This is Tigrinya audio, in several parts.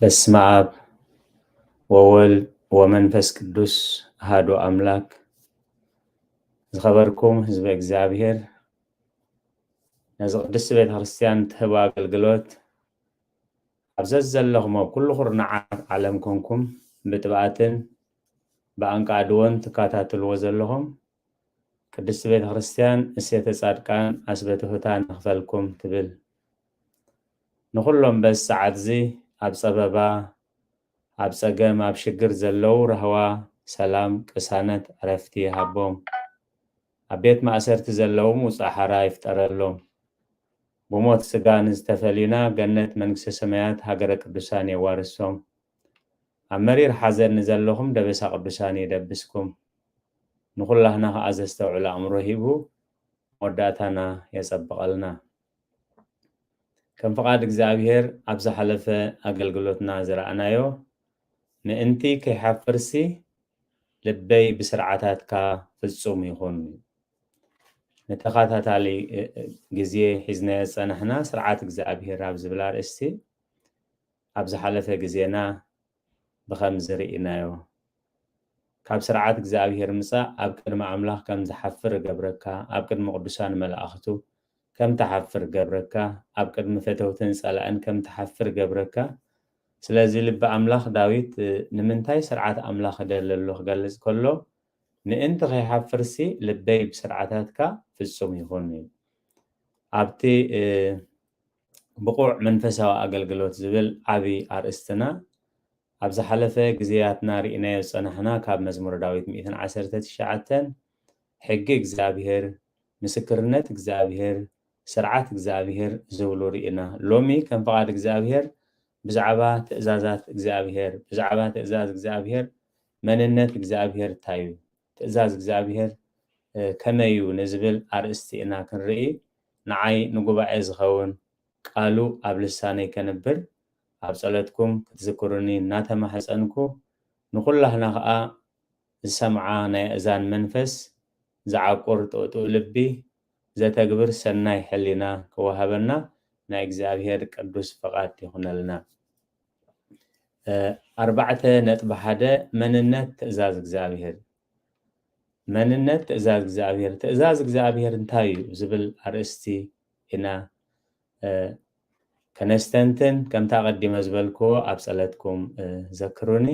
በስመ አብ ወወልድ ወመንፈስ ቅዱስ አሐዱ አምላክ። ዝኸበርኩም ህዝበ እግዚኣብሔር፣ ነዚ ቅድስቲ ቤተ ክርስቲያን ትህቦ ኣገልግሎት ኣብ ዘዘለኹም ኣብ ኩሉ ኩርናዓት ዓለም ኮንኩም ብጥብኣትን ብኣንቃድዎን ትከታተልዎ ዘለኹም፣ ቅድስቲ ቤተ ክርስቲያን እሴተ ጻድቃን ኣስበ ትሑታን ይኽፈልኩም ትብል። ንኹሎም በዚ ሰዓት እዚ ኣብ ጸበባ፣ ኣብ ጸገም፣ ኣብ ሽግር ዘለዉ ራህዋ፣ ሰላም፣ ቅሳነት፣ ዕረፍቲ ይሃቦም። ኣብ ቤት ማእሰርቲ ዘለዉ ውጽእ ሓራ ይፍጠረሎም። ብሞት ስጋ ንዝተፈልዩና ገነት መንግስተ ሰማያት ሃገረ ቅዱሳን የዋርሶም። ኣብ መሪር ሓዘን ንዘለኹም ደበሳ ቅዱሳን የደብስኩም። ንኹላህና ከኣ ዘስተውዕል ኣእምሮ ሂቡ መወዳእታና የጸብቐልና። ከም ፍቓድ እግዚኣብሔር ኣብ ዝሓለፈ ኣገልግሎትና ዝረኣናዮ፣ ምእንቲ ከይሓፍርሲ ልበይ ብስርዓታትካ ፍጹም ይኹን። ንተኸታታሊ፣ እ፣ እ፣ ግዜ ሒዝናዮ ዝጸናሕና ስርዓት እግዚኣብሔር ኣብ ዝብል ኣርእስቲ ኣብ ዝሓለፈ ግዜና ብኸምዚ ርኢናዮ። ካብ ስርዓት እግዚኣብሔር ምጻእ ኣብ ቅድሚ ኣምላኽ ከም ዝሓፍር እገብረካ፣ ኣብ ቅድሚ ቅዱሳን መላእኽቱ ከም ትሓፍር እገብረካ፣ ኣብ ቅድሚ ፈተውትን ጸላእን ከም ትሓፍር እገብረካ። ስለዚ ልቢ ኣምላኽ ዳዊት፣ እ፣ ንምንታይ ስርዓት ኣምላኽ እደሊ ኣሎ ክገልጽ ከሎ፣ ምእንቲ ከይሓፍርሲ ልበይ ብስርዓታትካ ፍጹም ይኹን እዩ። ኣብቲ፣ እ፣ ብቑዕ መንፈሳዊ ኣገልግሎት ዝብል ዓቢ ኣርእስትና፣ ኣብ ዝሓለፈ ግዜያትና ርኢናዮ ዝጸናሕና ካብ መዝሙረ ዳዊት ሚእትን ዓሰርተ ትሽዓተን፣ ሕጊ እግዚኣብሔር፣ ምስክርነት እግዚኣብሔር፣ ስርዓት እግዚኣብሔር ዝብሉ ርኢና። ሎሚ ከም ፍቓድ እግዚኣብሔር ብዛዕባ ትእዛዛት እግዚኣብሔር፣ ብዛዕባ ትእዛዝ እግዚኣብሔር፣ መንነት እግዚኣብሔር እንታይ እዩ? ትእዛዝ እግዚኣብሔር፣ እ፣ ከመይ እዩ ንዝብል ኣርእስቲ ኢና ክንርኢ። ንዓይ ንጉባኤ ዝኸውን ቃሉ ኣብ ልሳነይ ከንብር ኣብ ጸሎትኩም ክትዝክሩኒ እናተማሕጸንኩ፣ ንኹላህና ኸኣ ዝሰምዓ ናይ ኣእዛን መንፈስ፣ ዝዓቁር ጥቕጥቕ ልቢ፣ ዘተግብር ሰናይ ሕሊና ክወሃበና ናይ እግዚኣብሔር ቅዱስ ፍቓድ ይኹነልና። እ፣ ኣርባዕተ ነጥቢ ሓደ፣ መንነት ትእዛዝ እግዚኣብሔር። መንነት ትእዛዝ እግዚኣብሔር። ትእዛዝ እግዚኣብሔር እንታይ እዩ ዝብል ኣርእስቲ ኢና፣ እ፣ ከነስተንትን፣ ከምታ ቀዲመ ዝበልክዎ ኣብ ጸለትኩም፣ እ፣ ዘክሩኒ።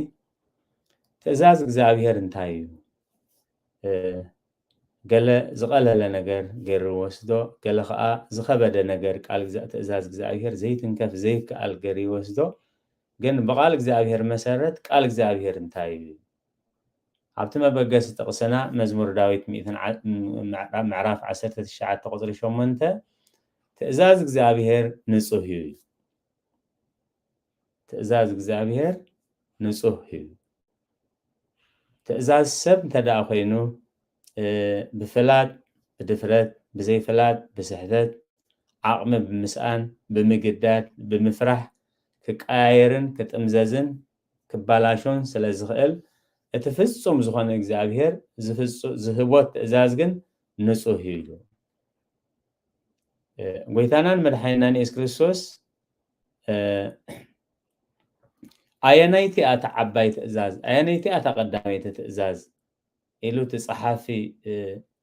ትእዛዝ እግዚኣብሔር እንታይ እዩ? እ፣ ገለ ዝቐለለ ነገር ገይሩ ይወስዶ፣ ገለ ኸኣ ዝኸበደ ነገር፣ ቃል ግዛ-፣ ትእዛዝ እግዚኣብሔር ዘይትንከፍ ዘይከኣል ገይሩ ይወስዶ። ግን ብቓል እግዚኣብሔር መሰረት ቃል እግዚኣብሔር እንታይ እዩ? ኣብቲ መበገሲ ጥቕስና መዝሙር ዳዊት ሚእትን ዓ-፣ ምዕራ-፣ ምዕራፍ ዓሰርተ ትሽዓተ ቁጽሪ ሸሞንተ፣ ትእዛዝ እግዚኣብሔር ንጹህ እዩ። ትእዛዝ እግዚኣብሔር ንጹህ እዩ። ትእዛዝ ሰብ እንተ ደኣ ኮይኑ፣ እ፣ ብፍላጥ፣ ብድፍረት፣ ብዘይፍላጥ፣ ብስሕተት፣ ዓቕሚ ብምስኣን፣ ብምግዳድ፣ ብምፍራሕ፣ ክቀያየርን ክጥምዘዝን ክባላሾን ስለ ዝኽእል፣ እቲ ፍጹም ዝኾነ እግዚኣብሔር ዝፍጹ-፣ ዝህቦ ትእዛዝ ግን ንጹህ እዩ ኢሉ። እ፣ ጎይታናን መድሓኒናን የሱስ ክርስቶስ፣ እ፣ ኣየነይቲ እያ እታ ዓባይ ትእዛዝ? ኣየነይቲ እያ እታ ቀዳመይቲ ትእዛዝ? ኢሉ እቲ ጸሓፊ፣ እ፣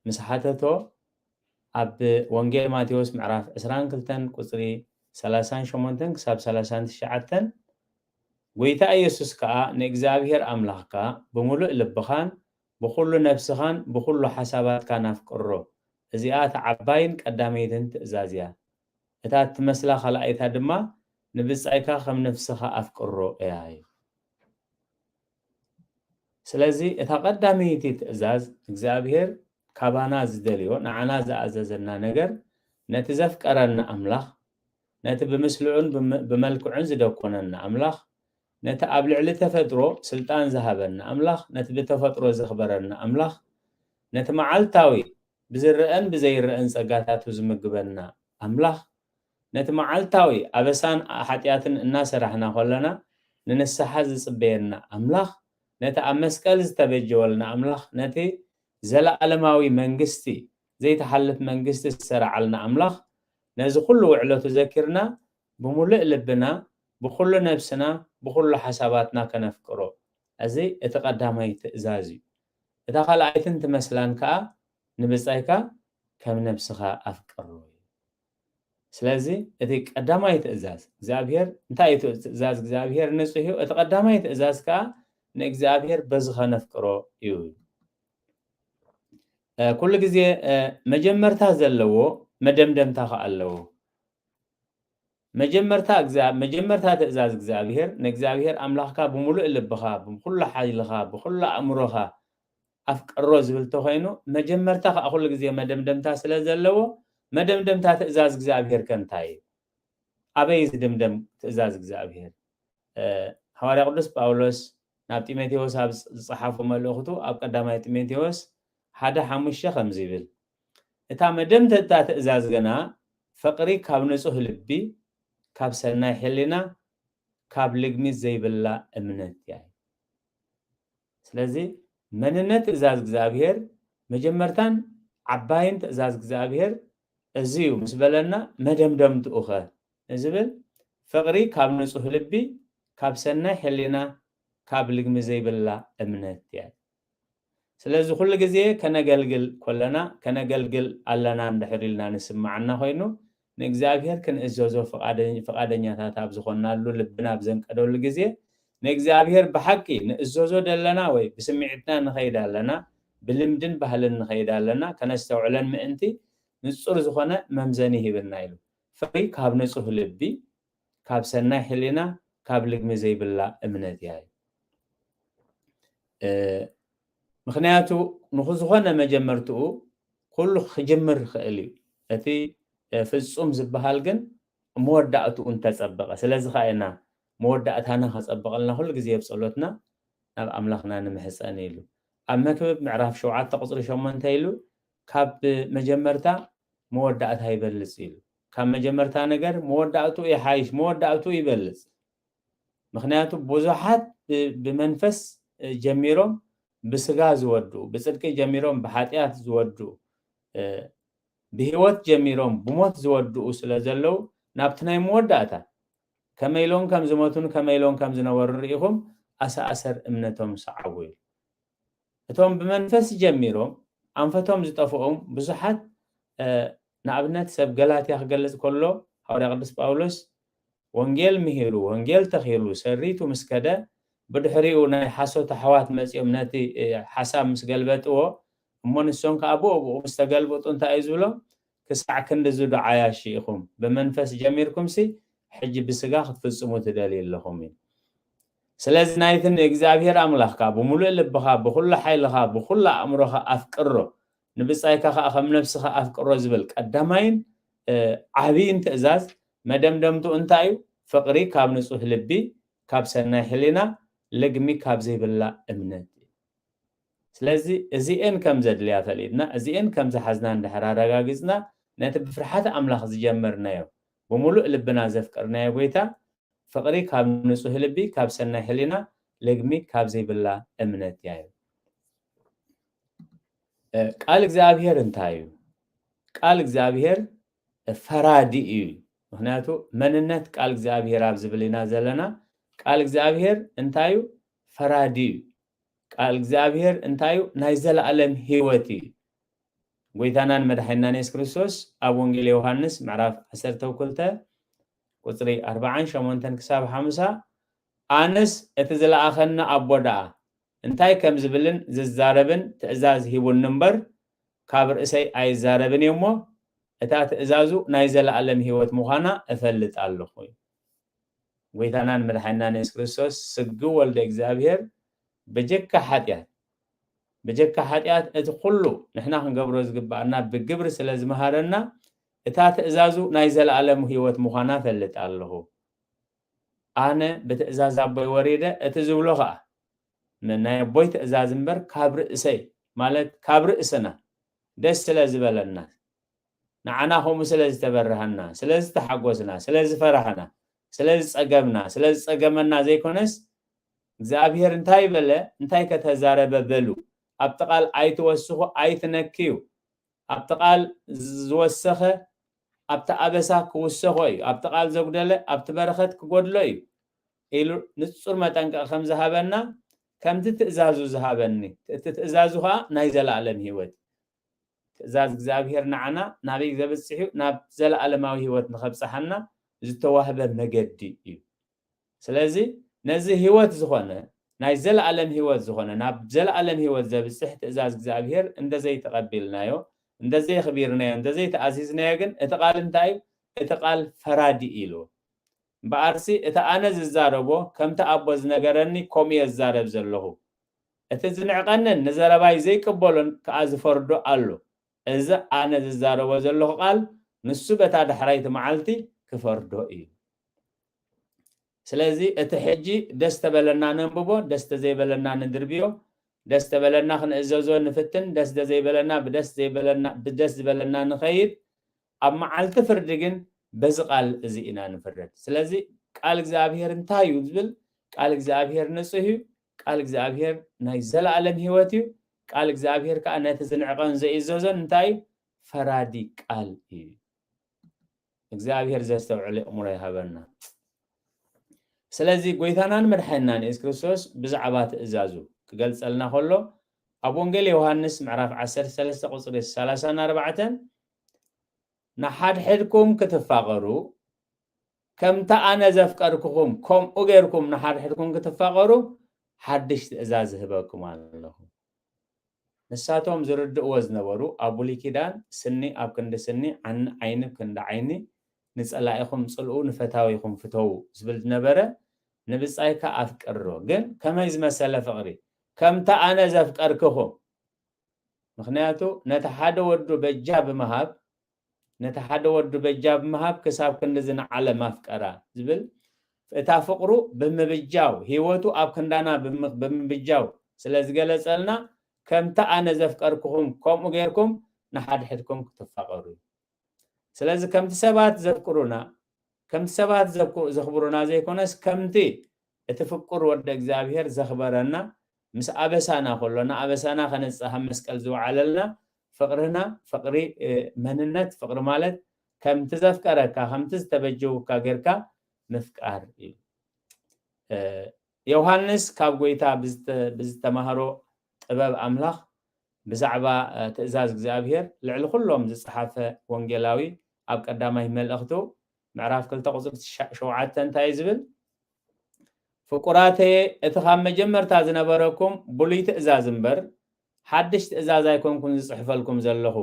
ምስ ሓተቶ፣ ኣብ ወንጌል ማቴዎስ ምዕራፍ ዕስራን ክልተን ቁጽሪ ሰላሳን ሸሞንተን ክሳብ ሰላሳን ትሽዓተን፣ ጎይታ ኢየሱስ ከኣ ንእግዚኣብሔር ኣምላኽካ ብምሉእ ልብኻን ብኹሉ ነፍስኻን ብኹሉ ሓሳባትካን ኣፍቅሮ። እዚኣ እታ ዓባይን ቀዳመይትን ትእዛዝ እያ። እታ እትመስላ ካልኣይታ ድማ ንብጻይካ ከም ነፍስኻ ኣፍቅሮ እያ እዩ። ስለዚ እታ ቀዳመይቲ ትእዛዝ እግዚኣብሔር ካባና ዝደልዮ፣ ንዓና ዝኣዘዘና ነገር፣ ነቲ ዘፍቀረና ኣምላኽ፣ ነቲ ብምስልዑን ብመ-፣ ብመልክዑን ዝደኮነና ኣምላኽ፣ ነቲ ኣብ ልዕሊ ተፈጥሮ ስልጣን ዝሃበና ኣምላኽ፣ ነቲ ብተፈጥሮ ዘኽበረና ኣምላኽ፣ ነቲ መዓልታዊ ብዝረአን ብዘይረአን ጸጋታቱ ዝምግበና ኣምላኽ፣ ነቲ መዓልታዊ ኣበሳን ሓጢኣትን እናሰራሕና ከለና ንንስሓ ዝጽበየና ኣምላኽ፣ ነቲ ኣብ መስቀል ዝተበጀወልና ኣምላኽ፣ ነቲ ዘለኣለማዊ መንግስቲ፣ ዘይትሓልፍ መንግስቲ ዝሰራዓልና ኣምላኽ፣ ነዚ ኩሉ ውዕለቱ ዘኪርና ብምሉእ ልብና ብኹሉ ነብስና፣ ብኹሉ ሓሳባትና ከነፍቅሮ። እዚ እቲ ቀዳማይ ትእዛዝ እዩ። እታ ካልኣይትን ትመስላን ከኣ ንብጻይካ ከም ነብስኻ ኣፍቅሮ እዩ። ስለዚ እቲ ቀዳማይ ትእዛዝ እግዚኣብሔር እንታይ እዩ? ትእዛዝ እግዚኣብሔር ንጹህ እዩ። እቲ ቀዳማይ ትእዛዝ ከኣ ንእግዚኣብሔር በዚ ከነፍቅሮ እዩ። ኩሉ ግዜ መጀመርታ ዘለዎ መደምደምታ ከኣ ኣለዎ። መጀመርታ መጀመርታ ትእዛዝ እግዚኣብሔር ንእግዚኣብሔር ኣምላኽካ ብምሉእ ልብኻ፣ ብኩሉ ሓይልኻ፣ ብኩሉ ኣእምሮኻ ኣፍቅሮ ዝብል ተኮይኑ፣ መጀመርታ ከዓ ኩሉ ግዜ መደምደምታ ስለ ዘለዎ፣ መደምደምታ ትእዛዝ እግዚኣብሔር ከ እንታይ እዩ? ኣበይ ዝድምደም ትእዛዝ እግዚኣብሔር? ሃዋርያ ቅዱስ ጳውሎስ ናብ ጢሞቴዎስ ኣብ ዝፀሓፎ መልእኽቱ ኣብ ቀዳማይ ጢሞቴዎስ ሓደ ሓሙሽተ ከምዚ ይብል፣ እታ መደምደምታ ትእዛዝ ግና ፍቕሪ ካብ ንጹህ ልቢ፣ ካብ ሰናይ ሕሊና፣ ካብ ልግሚት ዘይብላ እምነት እያ። ስለዚ መንነት ትእዛዝ እግዚኣብሔር መጀመርታን ዓባይን ትእዛዝ እግዚኣብሔር እዚ እዩ ምስ በለና፣ መደምደምትኡ ኸ ዝብል ፍቕሪ ካብ ንጹህ ልቢ፣ ካብ ሰናይ ሕሊና፣ ካብ ልግሚ ዘይብላ እምነት እያ። ስለዚ ኩሉ ግዜ ከነገልግል ኮለና፣ ከነገልግል ኣለና እንድሕር ኢልና ንስምዓና ኮይኑ፣ ንእግዚኣብሔር ክንእዘዞ ፍቓደ-፣ ፍቓደኛታት ኣብ ዝኾናሉ፣ ልብና ኣብ ዘንቀደሉ ግዜ፣ ንእግዚኣብሔር ብሓቂ ንእዘዞ ደለና ወይ ብስምዒትና ንኸይድ ኣለና፣ ብልምድን ባህልን ንኸይድ ኣለና፣ ከነስተውዕለን ምእንቲ ንጹር ዝኾነ መምዘኒ ሂብና ኢሉ። ፍቕሪ ካብ ንጹህ ልቢ፣ ካብ ሰናይ ሕሊና፣ ካብ ልግሚ ዘይብላ እምነት እያ። እ፣ ምኽንያቱ ንዝኾነ መጀመርትኡ ኩሉ ክጅምር ይኽእል እዩ። እቲ፣ እ፣ ፍጹም ዝበሃል ግን መወዳእትኡ እንተጸበቐ። ስለዚ ኸዓ ኢና መወዳእታና ከጸብቐልና ኩሉ ግዜ ኣብ ጸሎትና ናብ ኣምላኽና ንምሕጸን ኢሉ። ኣብ መክብብ ምዕራፍ ሸውዓተ ቁጽሪ ሸሞንተ ኢሉ፣ ካብ መጀመርታ መወዳእታ ይበልጽ ኢሉ። ካብ መጀመርታ ነገር መወዳእትኡ ይሓይሽ፣ መወዳእትኡ ይበልጽ። ምኽንያቱ ብዙሓት ብ-፣ ብመንፈስ፣ እ፣ ጀሚሮም ብስጋ ዝወድኡ፣ ብጽድቂ ጀሚሮም ብሓጢኣት ዝወድኡ፣ እ፣ ብህይወት ጀሚሮም ብሞት ዝወድኡ ስለ ዘለዉ፣ ናብቲ ናይ መወዳእታ ከመይ ኢሎም ከም ዝሞቱን ከመይ ኢሎም ከም ዝነበሩን ርኢኹም፣ ኣሰኣሰር እምነቶም ሰዓቡ ኢሉ። እቶም ብመንፈስ ጀሚሮም ኣንፈቶም ዝጠፍኦም ብዙሓት፣ እ፣ ንኣብነት ሰብ ገላትያ ክገልጽ ከሎ፣ ሃዋርያ ቅዱስ ጳውሎስ ወንጌል ምሂሩ፣ ወንጌል ተኺሉ፣ ሰሪቱ ምስ ከደ፣ ብድሕሪኡ ናይ ሓሶት ኣሕዋት መጺኦም ነቲ፣ እ፣ ሓሳብ ምስ ገልበጥዎ፣ እሞ ንሶም ከኣ ብኡ ብኡ ምስ ተገልበጡ እንታይ እዩ ዝብሎም? ክሳዕ ክንድዚ ዶ ዓያሺ ኢኹም? ብመንፈስ ጀሚርኩምሲ፣ ሕጂ ብስጋ ክትፍጽሙ ትደልዩ ኣለኹም እዩ። ስለዚ ናይቲ ንእግዚኣብሔር ኣምላኽካ ብምሉእ ልብኻ፣ ብኹሉ ሓይልኻ፣ ብኹሉ ኣእምሮኻ ኣፍቅሮ፣ ንብጻይካ ኸኣ ከም ነፍስኻ ኣፍቅሮ ዝብል ቀዳማይን፣ እ፣ ዓብይን ትእዛዝ መደምደምቱ እንታይ እዩ? ፍቕሪ ካብ ንጹህ ልቢ፣ ካብ ሰናይ ሕሊና፣ ልግሚ ካብ ዘይብላ እምነት እዩ። ስለዚ እዚኤን ከም ዘድልያ ፈሊጥና፣ እዚኤን ከም ዝሓዝና እንድሕር ኣረጋጊጽና፣ ነቲ ብፍርሓት ኣምላኽ ዝጀመርናዮ፣ ብምሉእ ልብና ዘፍቀርናዮ ጐይታ፣ ፍቕሪ ካብ ንጹህ ልቢ፣ ካብ ሰናይ ሕሊና፣ ልግሚ ካብ ዘይብላ እምነት እያ እዩ። እ፣ ቃል እግዚኣብሔር እንታይ እዩ? ቃል እግዚኣብሔር ፈራዲ እዩ። ምኽንያቱ መንነት ቃል እግዚኣብሔር ኣብ ዝብል ኢና ዘለና። ቃል እግዚኣብሔር እንታይ እዩ? ፈራዲ እዩ። ቃል እግዚኣብሔር እንታይ እዩ? ናይ ዘለኣለም ህይወት እዩ። ጐይታናን መድሓኒናን የሱስ ክርስቶስ ኣብ ወንጌል ዮሃንስ ምዕራፍ ዓሰርተ ክልተ ቁጽሪ ኣርብዓን ሸሞንተን ክሳብ ሓምሳ፣ ኣነስ እቲ ዝለኣኸኒ ኣቦ ደኣ እንታይ ከም ዝብልን ዝዛረብን ትእዛዝ ሂቡኒ እምበር፣ ካብ ርእሰይ ኣይዛረብን እየ እሞ፣ እታ ትእዛዙ ናይ ዘለኣለም ህይወት ምዃና እፈልጥ ኣለኹ። ጐይታናን መድሓኒናን የሱስ ክርስቶስ ስግው ወልደ እግዚኣብሔር ብጀካ ሓጢኣት፣ ብጀካ ሓጢኣት እቲ ኩሉ ንሕና ክንገብሮ ዝግብኣና ብግብሪ ስለ ዝመሃረና፣ እታ ትእዛዙ ናይ ዘለኣለም ህይወት ምዃና እፈልጥ ኣለኹ። ኣነ ብትእዛዝ ኣቦይ ወሪደ፣ እቲ ዝብሎ ኸኣ ን-፣ ናይ ኣቦይ ትእዛዝ እምበር ካብ ርእሰይ፣ ማለት ካብ ርእስና ደስ ስለ ዝበለና፣ ንዓና ከምኡ ስለ ዝተበረሃና፣ ስለ ዝተሓጎስና፣ ስለ ዝፈራህና፣ ስለ ዝጸገምና፣ ስለ ዝጸገመና ዘይኮነስ፣ እግዚኣብሔር እንታይ በለ፣ እንታይ ከተዛረበ በሉ። ኣብቲ ቃል ኣይትወስኹ፣ ኣይትነክዩ። ኣብቲ ቃል ዝወሰኸ ኣብቲ ኣበሳ ክውሰኾ እዩ፣ ኣብቲ ቃል ዘጉደለ ኣብቲ በረኸት ክጎድሎ እዩ ኢሉ ንጹር መጠንቀቒ ከም ዝሃበና፣ ከምቲ ትእዛዙ ዝሃበኒ፣ እቲ ትእዛዙ ኸዓ ናይ ዘለኣለም ህይወት። ትእዛዝ እግዚኣብሔር ንዓና ናበይ ዘብጽሕ እዩ? ናብ ዘለኣለማዊ ህይወት ንኸብጽሓና ዝተዋህበ መገዲ እዩ። ስለዚ ነዚ ህይወት ዝኾነ፣ ናይ ዘለኣለም ህይወት ዝኾነ፣ ናብ ዘለኣለም ህይወት ዘብጽሕ ትእዛዝ እግዚኣብሔር እንተዘይተቐቢልናዮ፣ እንተዘየኽቢርናዮ፣ እንተዘይተኣዚዝናዮ ግን እቲ ቃል እንታይ እዩ? እቲ ቃል ፈራዲ እዩ ኢሉ። እምበኣርሲ እቲ ኣነ ዝዛረቦ ከምቲ ኣቦ ዝነገረኒ ከምኡ እየ ዝዛረብ ዘለኹ። እቲ ዝንዕቐንን ንዘረባይ ዘይቅበሎን ከኣ ዝፈርዶ ኣሎ። እዚ ኣነ ዝዛረቦ ዘለኹ ቃል ንሱ በታ ዳሕራይቲ መዓልቲ ክፈርዶ እዩ። ስለዚ እቲ ሕጂ ደስ ተበለና ነንብቦ፣ ደስ ተዘይበለና ንድርብዮ፣ ደስ ተበለና ክንእዘዞ ንፍትን፣ ደስ ዘይበለና ብደስ ዘይበለና ብደስ ዝበለና ንኸይድ። ኣብ መዓልቲ ፍርዲ ግን በዚ ቃል እዚ ኢና ንፍረድ። ስለዚ ቃል እግዚኣብሔር እንታይ እዩ ዝብል? ቃል እግዚኣብሔር ንጹህ እዩ። ቃል እግዚኣብሔር ናይ ዘለኣለም ህይወት እዩ። ቃል እግዚኣብሔር ከዓ ነቲ ዝንዕቐን ዘይእዘዞን እንታይ እዩ? ፈራዲ ቃል እዩ። እግዚኣብሔር ዘስተውዕል ኣእምሮ ይሃበና። ስለዚ ጎይታናን መድሓኒናን የሱስ ክርስቶስ ብዛዕባ ትእዛዙ ክገልጸልና ከሎ ኣብ ወንጌል ዮሃንስ ምዕራፍ ዓሰርተ ሰለስተ ቁጽሪ ሰላሳን ኣርባዕተን ንሓድሕድኩም ክትፋቐሩ ከምቲ ኣነ ዘፍቀርኩኹም ከምኡ ጌርኩም ንሓድሕድኩም ክትፋቐሩ ሓድሽ ትእዛዝ እህበኩም ኣለኹ። ንሳቶም ዝርድእዎ ዝነበሩ ኣብ ብሉይ ኪዳን ስኒ ኣብ ክንዲ ስኒ ዓይኒ ዓይኒ ኣብ ክንዲ ዓይኒ ንጸላኢኹም ጽልኡ ንፈታዊኹም ፍተዉ ዝብል ዝነበረ ንብጻይካ ኣፍቅሮ ግን ከመይ ዝመሰለ ፍቕሪ ከምቲ ኣነ ዘፍቀርክኹም ምኽንያቱ ነቲ ሓደ ወዱ በጃ ብምሃብ ነቲ ሓደ ወዱ በጃ ብምሃብ ክሳብ ክንድዚ ንዓለም ኣፍቀራ ዝብል እታ ፍቕሩ ብምብጃው ህይወቱ ኣብ ክንዳና ብምብጃው ስለ ዝገለጸልና ከምቲ ኣነ ዘፍቀርኩኹም ከምኡ ጌርኩም ንሓድሕድኩም ክትፋቐሩ እዩ። ስለዚ ከምቲ ሰባት ዘፍቅሩና ከምቲ ሰባት ዘፍቁ- ዘኽብሩና ዘይኮነስ ከምቲ እቲ ፍቁር ወደ እግዚኣብሔር ዘኽበረና ምስ ኣበሳና ከሎና ኣበሳና ከነጽህ ኣብ መስቀል ዝወዓለልና ፍቕርና ፍቕሪ መንነት ፍቕሪ ማለት ከምቲ ዘፍቀረካ ከምቲ ዝተበጀውካ ጌርካ ምፍቃር እዩ። ዮሃንስ ካብ ጎይታ ብዝተማህሮ ጥበብ ኣምላኽ ብዛዕባ ትእዛዝ እግዚኣብሔር ልዕሊ ኩሎም ዝጸሓፈ ወንጌላዊ ኣብ ቀዳማይ መልእኽቱ ምዕራፍ ክልተ ቁጽሪ ሸውዓተ እንታይ እዩ ዝብል? ፍቁራተየ እቲ ካብ መጀመርታ ዝነበረኩም ብሉይ ትእዛዝ እምበር ሓድሽ ትእዛዝ ኣይኮንኩን ዝጽሕፈልኩም ዘለኹ፣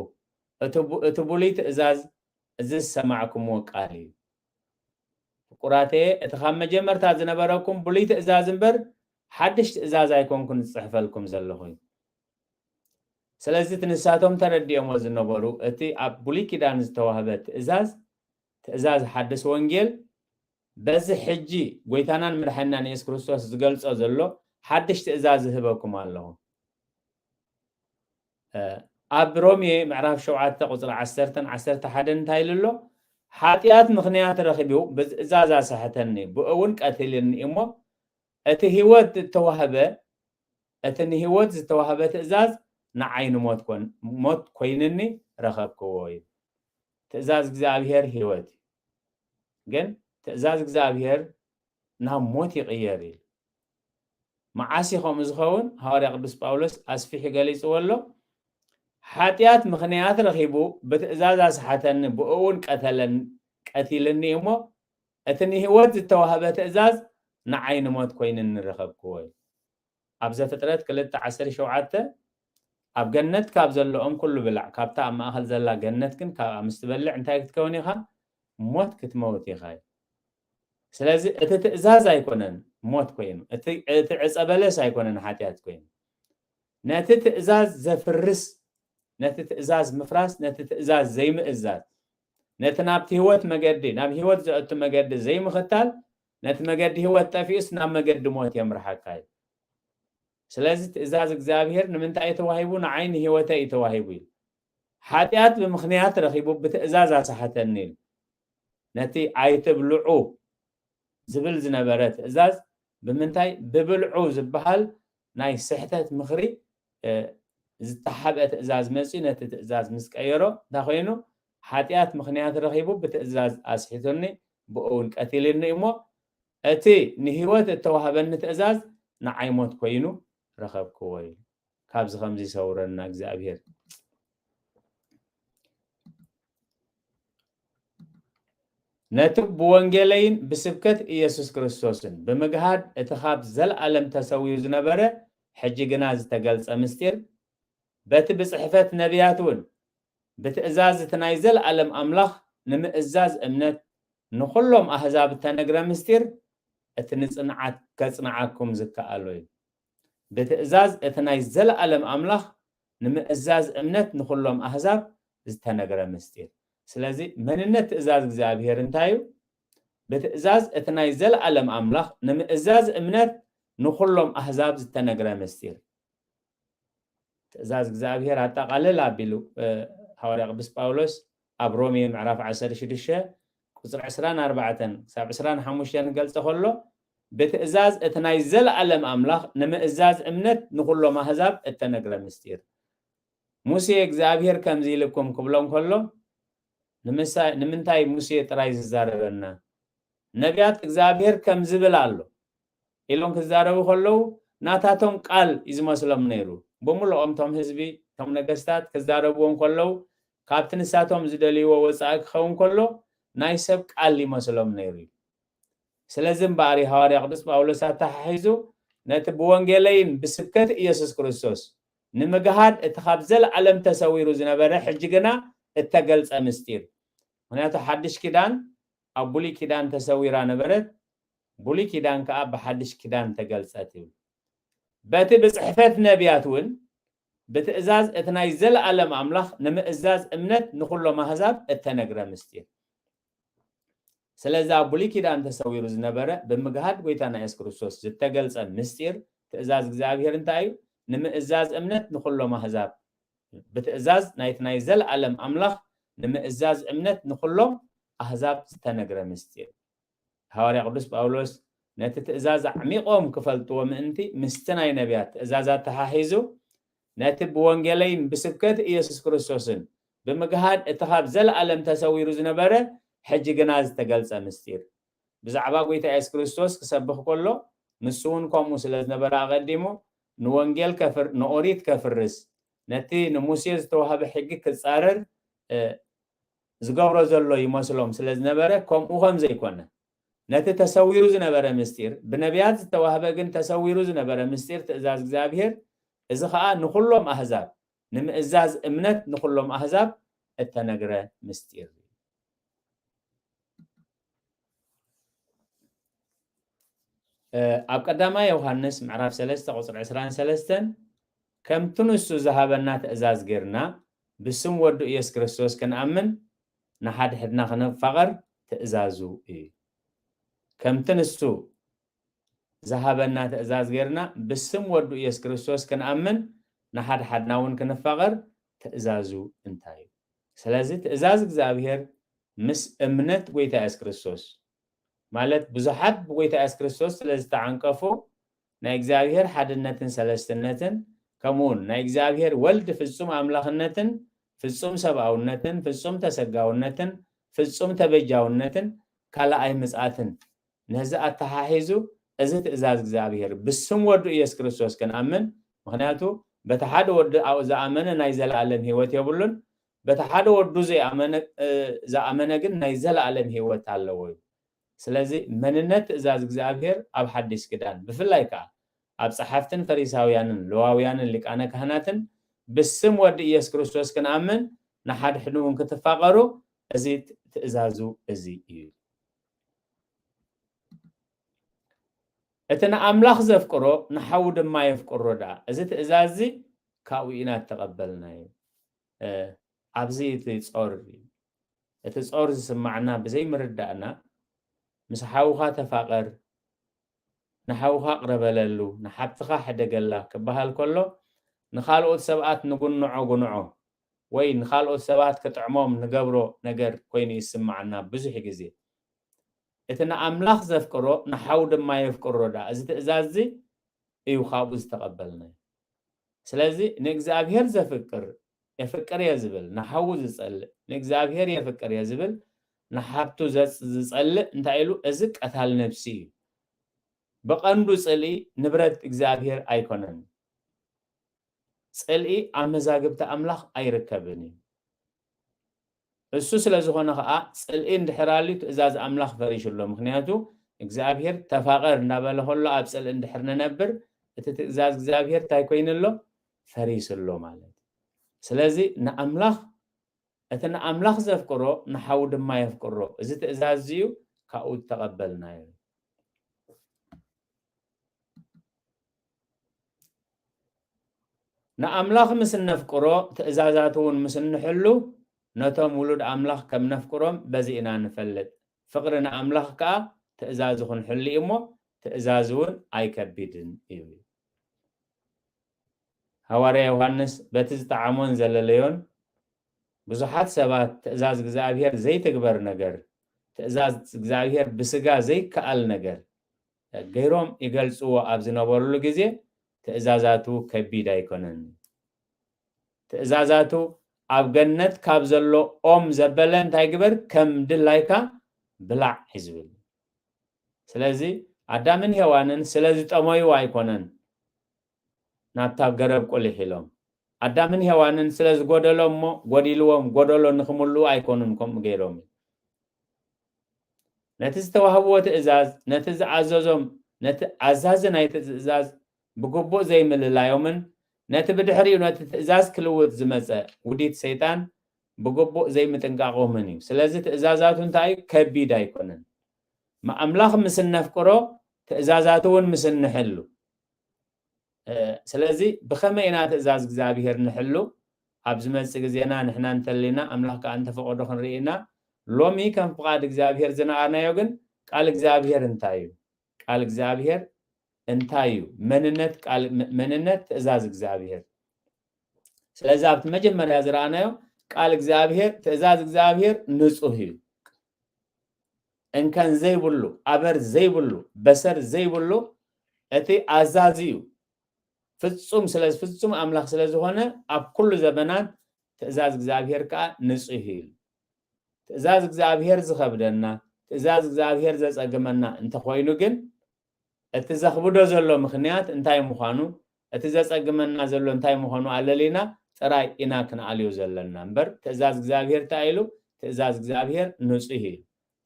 እቲ ብሉይ ትእዛዝ እዚ ዝሰማዕኩምዎ ቃል እዩ። ፍቁራተየ እቲ ካብ መጀመርታ ዝነበረኩም ብሉይ ትእዛዝ እምበር ሓድሽ ትእዛዝ ኣይኮንኩን ዝጽሕፈልኩም ዘለኹ እዩ። ስለዚ እቲ ንሳቶም ተረዲኦሞ ዝነበሩ እቲ ኣብ ብሉይ ኪዳን ዝተዋህበ ትእዛዝ ትእዛዝ ሓድስ ወንጌል በዚ ሕጂ ጎይታናን መድሓኒናን የሱስ ክርስቶስ ዝገልጾ ዘሎ ሓድሽ ትእዛዝ ዝህበኩም ኣለኹ። ኣብ ሮሜ ምዕራፍ ሸውዓተ ቁፅሪ ዓሰርተን ዓሰርተ ሓደን እንታይ ኢሉ ኣሎ? ሓጢኣት ምኽንያት ረኺቡ ብትእዛዝ ኣሳሕተኒ፣ ብኡ እውን ቀቲልኒ እሞ እቲ ህይወት ዝተዋህበ እቲ ንህይወት ዝተዋህበ ትእዛዝ ንዓይ ንሞት ሞት ኮይንኒ ረኸብክዎ እዩ። ትእዛዝ እግዚኣብሔር ህይወት እዩ። ግን ትእዛዝ እግዚኣብሔር ናብ ሞት ይቕየር እዩ። መዓስ እዩ ከምኡ ዝኸውን? ሃዋርያ ቅዱስ ጳውሎስ ኣስፊሑ ገሊጽዎ ኣሎ። ሓጢኣት ምኽንያት ረኺቡ ብትእዛዝ ኣስሓተኒ፣ ብኡ እውን ቀተለን ቀቲልኒ እሞ እቲ ንህይወት ዝተዋህበ ትእዛዝ ንዓይ ንሞት ኮይንኒ ረኸብክዎ እዩ። ኣብ ዘፍጥረት ክልተ ዓሰርተ ሸውዓተ ኣብ ገነት ካብ ዘለኦም ኩሉ ብላዕ፣ ካብታ ኣብ ማእኸል ዘላ ገነት ግን ካብኣ ምስ ትበልዕ እንታይ ክትከውን ኢኻ? ሞት ክትመውት ኢኻ እዩ። ስለዚ እቲ ትእዛዝ ኣይኮነን ሞት ኮይኑ፣ እቲ ዕፀ በለስ ኣይኮነን ሓጢኣት ኮይኑ። ነቲ ትእዛዝ ዘፍርስ፣ ነቲ ትእዛዝ ምፍራስ፣ ነቲ ትእዛዝ ዘይምእዛዝ፣ ነቲ ናብቲ ህይወት መገዲ፣ ናብ ህይወት ዘእቱ መገዲ ዘይምኽታል፣ ነቲ መገዲ ህይወት ጠፊኡስ ናብ መገዲ ሞት የምርሓካ እዩ። ስለዚ ትእዛዝ እግዚኣብሔር ንምንታይ እዩ ተዋሂቡ? ንዓይ ንህይወተይ እዩ ተዋሂቡ እዩ። ሓጢኣት ብምኽንያት ረኺቡ ብትእዛዝ ኣሳሓተኒ ኢሉ። ነቲ ኣይትብልዑ ዝብል ዝነበረ ትእዛዝ ብምንታይ? ብብልዑ ዝበሃል ናይ ስሕተት ምኽሪ ዝተሓበ ትእዛዝ መፅዩ ነቲ ትእዛዝ ምስ ቀየሮ እንታይ ኮይኑ? ሓጢኣት ምኽንያት ረኺቡ ብትእዛዝ ኣስሒቱኒ፣ ብኡ እውን ቀቲልኒ እሞ፣ እቲ ንህይወት እተዋህበኒ ትእዛዝ ንዓይ ሞት ኮይኑ ረኸብክዎ ኢሉ። ካብዚ ከምዚ ይሰውረና እግዚኣብሔር። ነቲ ብወንጌለይን ብስብከት ኢየሱስ ክርስቶስን ብምግሃድ እቲ ካብ ዘለኣለም ተሰዊሩ ዝነበረ ሕጂ ግና ዝተገልጸ ምስጢር፣ በቲ ብጽሕፈት ነቢያት እውን ብትእዛዝ እቲ ናይ ዘለኣለም ኣምላኽ ንምእዛዝ እምነት ንኹሎም ኣህዛብ እተነግረ ምስጢር፣ እቲ ንጽንዓት ከጽንዓኩም ዝከኣሎ እዩ። ብትእዛዝ እቲ ናይ ዘለኣለም ኣምላኽ ንምእዛዝ እምነት ንኹሎም ኣህዛብ ዝተነግረ ምስጢር። ስለዚ መንነት ትእዛዝ እግዚኣብሔር እንታይ እዩ? ብትእዛዝ እቲ ናይ ዘለኣለም ኣምላኽ ንምእዛዝ እምነት ንኹሎም ኣህዛብ ዝተነግረ ምስጢር። ትእዛዝ እግዚኣብሔር ኣጠቓልል ኣቢሉ፣ እ፣ ሃዋርያ ቅዱስ ጳውሎስ ኣብ ሮሜ ምዕራፍ ዓሰርተ ሽዱሽተ ቁጽሪ ዕስራን ኣርባዕተን ክሳብ ዕስራን ሓሙሽተን ክገልጸ ከሎ፣ ብትእዛዝ እቲ ናይ ዘለኣለም ኣምላኽ ንምእዛዝ እምነት ንኹሎም ኣህዛብ እተነግረ ምስጢር። ሙሴ እግዚኣብሔር ከምዚ ኢልኩም ክብሎም ከሎ፣ ንምሳ-፣ ንምንታይ ሙሴ ጥራይ ዝዛረበና? ነቢያት እግዚኣብሔር ከም ዝብል ኣሎ ኢሎም ክዛረቡ ከለዉ፣ ናታቶም ቃል እዩ ዝመስሎም ነይሩ። ብምልኦም እቶም ህዝቢ፣ እቶም ነገስታት ክዛረብዎም ከለዉ፣ ካብቲ ንሳቶም ዝደልይዎ ወጻኢ ክኸውን ከሎ፣ ናይ ሰብ ቃል ይመስሎም ነይሩ እዩ። ስለዚ እምበኣር እዩ ሃዋርያ ቅዱስ ጳውሎስ ኣተሓሒዙ፣ ነቲ ብወንጌለይን ብስብከት ኢየሱስ ክርስቶስ ንምግሃድ እቲ ካብ ዘለኣለም ተሰዊሩ ዝነበረ፣ ሕጂ ግና እተገልጸ ምስጢር። ምኽንያቱ ሓድሽ ኪዳን ኣብ ብሉይ ኪዳን ተሰዊራ ነበረት፣ ብሉይ ኪዳን ከኣ ብሓድሽ ኪዳን ተገልጸት ይብል። በቲ ብጽሕፈት ነቢያት እውን ብትእዛዝ እቲ ናይ ዘለኣለም ኣምላኽ ንምእዛዝ እምነት ንኹሎም ኣህዛብ እተነግረ ምስጢር። ስለዚ ኣብ ብሉይ ኪዳን ተሰዊሩ ዝነበረ ብምግሃድ ጎይታና የሱስ ክርስቶስ ዝተገልጸ ምስጢር ትእዛዝ እግዚኣብሔር እንታይ እዩ? ንምእዛዝ እምነት ንኹሎም ኣህዛብ። ብትእዛዝ ናይቲ ናይ ዘለኣለም ኣምላኽ ንምእዛዝ እምነት ንኹሎም ኣህዛብ ዝተነግረ ምስጢር። ሃዋርያ ቅዱስ ጳውሎስ ነቲ ትእዛዝ ኣዕሚቖም ክፈልጥዎ ምእንቲ ምስቲ ናይ ነቢያት ትእዛዝ ኣተሓሒዙ ነቲ ብወንጌለይን ብስብከት ኢየሱስ ክርስቶስን ብምግሃድ እቲ ካብ ዘለኣለም ተሰዊሩ ዝነበረ ሕጂ ግና ዝተገልጸ ምስጢር። ብዛዕባ ጎይታ የሱስ ክርስቶስ ክሰብኽ ከሎ ንሱ እውን ከምኡ ስለ ዝነበረ ኣቐዲሙ ንወንጌል ከፍር-፣ ንኦሪት ከፍርስ፣ ነቲ ንሙሴ ዝተዋህበ ሕጊ ክጻረር፣ እ፣ ዝገብሮ ዘሎ ይመስሎም ስለ ዝነበረ፣ ከምኡ ከም ዘይኮነ፣ ነቲ ተሰዊሩ ዝነበረ ምስጢር፣ ብነቢያት ዝተዋህበ ግን ተሰዊሩ ዝነበረ ምስጢር ትእዛዝ እግዚኣብሔር፣ እዚ ኸኣ ንኹሎም ኣህዛብ፣ ንምእዛዝ እምነት ንኹሎም ኣህዛብ እተነግረ ምስጢር እዩ። እ፣ ኣብ ቀዳማይ ዮሃንስ ምዕራፍ ሰለስተ ቁጽሪ ዕስራን ሰለስተን፣ ከምቲ ንሱ ዝሃበና ትእዛዝ ጌርና ብስም ወዱ ኢየሱስ ክርስቶስ ክንኣምን፣ ንሓድሕድና ክንፋቐር ትእዛዙ እዩ። ከምቲ ንሱ ዝሃበና ትእዛዝ ጌርና ብስም ወዱ ኢየሱስ ክርስቶስ ክንኣምን፣ ንሓድሓድና እውን ክንፋቐር ትእዛዙ እንታይ እዩ? ስለዚ ትእዛዝ እግዚኣብሔር ምስ እምነት ጎይታ የሱስ ክርስቶስ፣ ማለት ብዙሓት ብጎይታ የሱስ ክርስቶስ ስለ ዝተዓንቀፉ፣ ናይ እግዚኣብሔር ሓድነትን ሰለስትነትን፣ ከምኡውን ናይ እግዚኣብሔር ወልድ ፍጹም ኣምላኽነትን፣ ፍጹም ሰብኣውነትን፣ ፍጹም ተሰጋውነትን፣ ፍጹም ተበጃውነትን፣ ካልኣይ ምጽኣትን፣ ነዚ ኣተሓሒዙ፣ እዚ ትእዛዝ እግዚኣብሔር ብስም ወዱ ኢየሱስ ክርስቶስ ክንኣምን፣ ምኽንያቱ በቲ ሓደ ወዱ ዝኣመነ ናይ ዘለኣለም ህይወት የብሉን፣ በቲ ሓደ ወዱ ዘይኣመነ፣ እ፣ ዝኣመነ ግን ናይ ዘለኣለም ህይወት ኣለዎ እዩ። ስለዚ መንነት ትእዛዝ እግዚኣብሔር ኣብ ሓድሽ ኪዳን፣ ብፍላይ ከኣ ኣብ ጸሓፍትን ፈሪሳውያንን ለዋውያንን ሊቃነ ካህናትን ብስም ወዲ ኢየሱስ ክርስቶስ ክንኣምን፣ ንሓድሕዱ እውን ክትፋቐሩ፣ እዚ ትእዛዙ እዚ እዩ። እቲ ንኣምላኽ ዘፍቅሮ ንሓዉ ድማ የፍቅሮ ደኣ። እዚ ትእዛዝ እዚ ካብኡ ኢና እተቐበልናዮ። እ፣ ኣብዚ እቲ ጾር እዩ። እቲ ጾር ዝስማዓና ብዘይምርዳእና፣ ምስ ሓውኻ ተፋቐር፣ ንሓውኻ ቅረበለሉ፣ ንሓብትኻ ሕደገላ ክበሃል ከሎ፣ ንኻልኦት ሰባት ንጉንዖ ጉንዖ ወይ ንኻልኦት ሰባት ክጥዕሞም ንገብሮ ነገር ኮይኑ ይስማዓና ብዙሕ ግዜ። እቲ ንኣምላኽ ዘፍቅሮ ንሓው ድማ የፍቅሮ ደኣ። እዚ ትእዛዝ እዚ እዩ ካብኡ ዝተቐበልናዮ። ስለዚ ንእግዚኣብሔር ዘፍቅር፣ የፍቅር እየ ዝብል፣ ንሓዉ ዝጸልእ፣ ንእግዚኣብሔር የፍቅር እየ ዝብል፣ ንሓብቱ ዘጽ-፣ ዝጸልእ እንታይ ኢሉ? እዚ ቀታል ነፍሲ እዩ። ብቐንዱ ጽልኢ ንብረት እግዚኣብሔር ኣይኮነን። ጽልኢ ኣብ መዛግብቲ ኣምላኽ ኣይርከብን እዩ። እሱ ስለ ዝኾነ ኸኣ፣ ጽልኢ እንድሕር ኣልዩ ትእዛዝ ኣምላኽ ፈሪሱ ኣሎ። ምኽንያቱ እግዚኣብሔር ተፋቐር እንዳበለ ከሎ ኣብ ጽልኢ እንድሕር ንነብር፣ እቲ ትእዛዝ እግዚኣብሔር እንታይ ኮይኑ ኣሎ? ፈሪሱ ኣሎ ማለት እዩ። ስለዚ ንኣምላኽ፣ እቲ ንኣምላኽ ዘፍቅሮ ንሓዉ ድማ የፍቅሮ። እዚ ትእዛዝ እዚ እዩ፣ ካብኡ ዝተቐበልናዮ። ንኣምላኽ ምስ እነፍቅሮ፣ ትእዛዛቱ እውን ምስ እንሕሉ፣ ነቶም ውሉድ ኣምላኽ ከም ነፍቅሮም በዚ ኢና ንፈልጥ። ፍቕሪ ንኣምላኽ ከኣ ትእዛዙ ክንሕሉ እዩ እሞ፣ ትእዛዙ እውን ኣይከቢድን እዩ። ሃዋርያ ዮሃንስ በቲ ዝጠዓሞን ዘለለዮን፣ ብዙሓት ሰባት ትእዛዝ እግዚኣብሔር ዘይትግበር ነገር፣ ትእዛዝ እግዚኣብሔር ብስጋ ዘይከኣል ነገር ገይሮም ይገልጽዎ ኣብ ዝነበሩሉ ግዜ፣ ትእዛዛቱ ከቢድ ኣይኮነን። ትእዛዛቱ ኣብ ገነት ካብ ዘሎ ኦም ዘበለ እንታይ ግበር? ከም ድላይካ ብላዕ እዩ ዝብል። ስለዚ ኣዳምን ሄዋንን ስለ ዝጠመዩ ኣይኮነን ናብታ ገረብ ቁሊሕ ኢሎም። ኣዳምን ሄዋንን ስለ ዝጎደሎም እሞ ጎዲልዎም፣ ጎደሎ ንኽምልኡ ኣይኮኑን ከምኡ ገይሮም። ነቲ ዝተዋህብዎ ትእዛዝ፣ ነቲ ዝኣዘዞም፣ ነቲ ኣዛዚ ናይቲ ትእዛዝ ብግቡእ ዘይምልላዮምን ነቲ ብድሕሪኡ ነቲ ትእዛዝ ክልውጥ ዝመጸ ውዲት ሰይጣን ብግቡእ ዘይምጥንቃቖምን እዩ። ስለዚ ትእዛዛቱ እንታይ እዩ? ከቢድ ኣይኮነን። ም-፣ ኣምላኽ ምስ እነፍቅሮ ትእዛዛቱ እውን ምስ እንሕሉ። እ፣ ስለዚ ብኸመይ ኢና ትእዛዝ እግዚኣብሔር ንሕሉ? ኣብ ዝመጽእ ግዜና ንሕና እንተሊና፣ ኣምላኽ ከኣ እንተፈቐዶ ክንርኢ ኢና። ሎሚ ከም ፍቓድ እግዚኣብሔር ዝነኣርናዮ ግን ቃል እግዚኣብሔር እንታይ እዩ? ቃል እግዚኣብሔር እንታይ እዩ? መንነት ቃል፣ መ-፣ መንነት ትእዛዝ እግዚኣብሔር። ስለዚ ኣብቲ መጀመርያ ዝረኣናዮ ቃል እግዚኣብሔር፣ ትእዛዝ እግዚኣብሔር ንጹህ እዩ። እንከን ዘይብሉ፣ ኣበር ዘይብሉ፣ በሰር ዘይብሉ እቲ ኣዛዚ እዩ። ፍጹም ስለ፣ ፍጹም ኣምላኽ ስለ ዝኾነ ኣብ ኩሉ ዘበናት ትእዛዝ እግዚኣብሔር ከኣ ንጹህ እዩ። ትእዛዝ እግዚኣብሔር ዝኸብደና፣ ትእዛዝ እግዚኣብሔር ዘጸግመና እንተኾይኑ ግን እቲ ዘኽብዶ ዘሎ ምኽንያት እንታይ ምዃኑ፣ እቲ ዘጸግመና ዘሎ እንታይ ምዃኑ ኣለሊና ጥራይ ኢና ክንኣልዮ ዘለና እምበር፣ ትእዛዝ እግዚኣብሔር እንታይ ኢሉ? ትእዛዝ እግዚኣብሔር ንጹህ እዩ።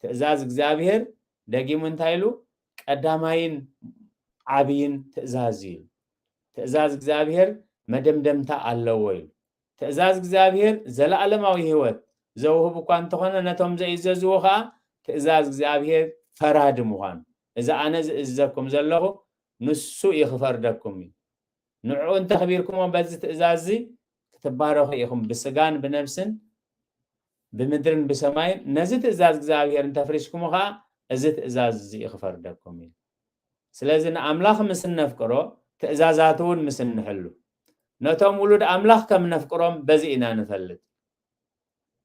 ትእዛዝ እግዚኣብሔር ደጊሙ እንታይ ኢሉ? ቀዳማይን ዓብይን ትእዛዝ እዩ። ትእዛዝ እግዚኣብሔር መደምደምታ ኣለዎ ኢሉ። ትእዛዝ እግዚኣብሔር ዘለኣለማዊ ህይወት ዘውህብ እኳ እንተኾነ፣ ነቶም ዘእዘዝዎ ኸኣ ትእዛዝ እግዚኣብሔር ፈራዲ ምዃኑ፣ እዚ ኣነ ዝእዝዘኩም ዘለኹ ንሱ እዩ ክፈርደኩም እዩ። ንዕኡ እንተኽቢርኩሞ በዚ ትእዛዝ እዚ ክትባረኹ ኢኹም፣ ብስጋን ብነፍስን ብምድርን ብሰማይን። ነዚ ትእዛዝ እግዚኣብሔር እንተፍሪስኩሞ ኸኣ እዚ ትእዛዝ እዚ እዩ ክፈርደኩም እዩ። ስለዚ ንኣምላኽ ምስ እነፍቅሮ ትእዛዛቱ እውን ምስ እንሕሉ፣ ነቶም ውሉድ ኣምላኽ ከም ነፍቅሮም በዚ ኢና ንፈልጥ።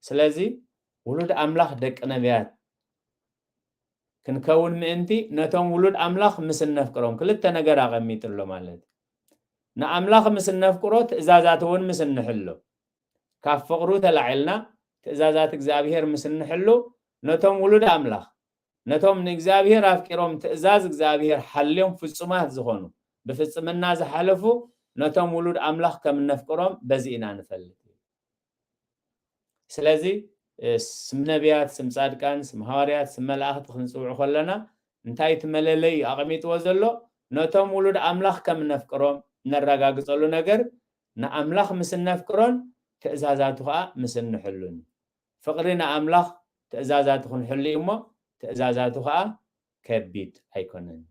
ስለዚ ውሉድ ኣምላኽ ደቂ ነቢያት ክንከውን ምእንቲ ነቶም ውሉድ ኣምላኽ ምስ እነፍቅሮም ክልተ ነገር ኣቐሚጡ ኣሎ ማለት እዩ። ንኣምላኽ ምስ እነፍቅሮ ትእዛዛቱ እውን ምስ እንሕሎ፣ ካብ ፍቕሩ ተላዒልና ትእዛዛት እግዚኣብሔር ምስ እንሕሉ ነቶም ውሉድ ኣምላኽ፣ ነቶም ንእግዚኣብሔር ኣፍቂሮም ትእዛዝ እግዚኣብሔር ሓልዮም ፍጹማት ዝኾኑ፣ ብፍጽምና ዝሓለፉ ነቶም ውሉድ ኣምላኽ ከም እነፍቅሮም በዚ ኢና ንፈልጥ። ስለዚ፣ እ፣ ስም ነቢያት፣ ስም ጻድቃን፣ ስም ሃዋርያት፣ ስም መላእኽቲ ክንጽውዕ ከለና እንታይ እቲ መለለዪ ኣቐሚጥዎ ዘሎ? ነቶም ውሉድ ኣምላኽ ከም እነፍቅሮም እነረጋግጸሉ ነገር ንኣምላኽ ምስ እነፍቅሮን ትእዛዛቱ ኸኣ ምስ እንሕሉን። ፍቕሪ ንኣምላኽ ትእዛዛቱ ክንሕሉ እዩ እሞ ትእዛዛቱ ኸኣ ከቢድ ኣይኮነን።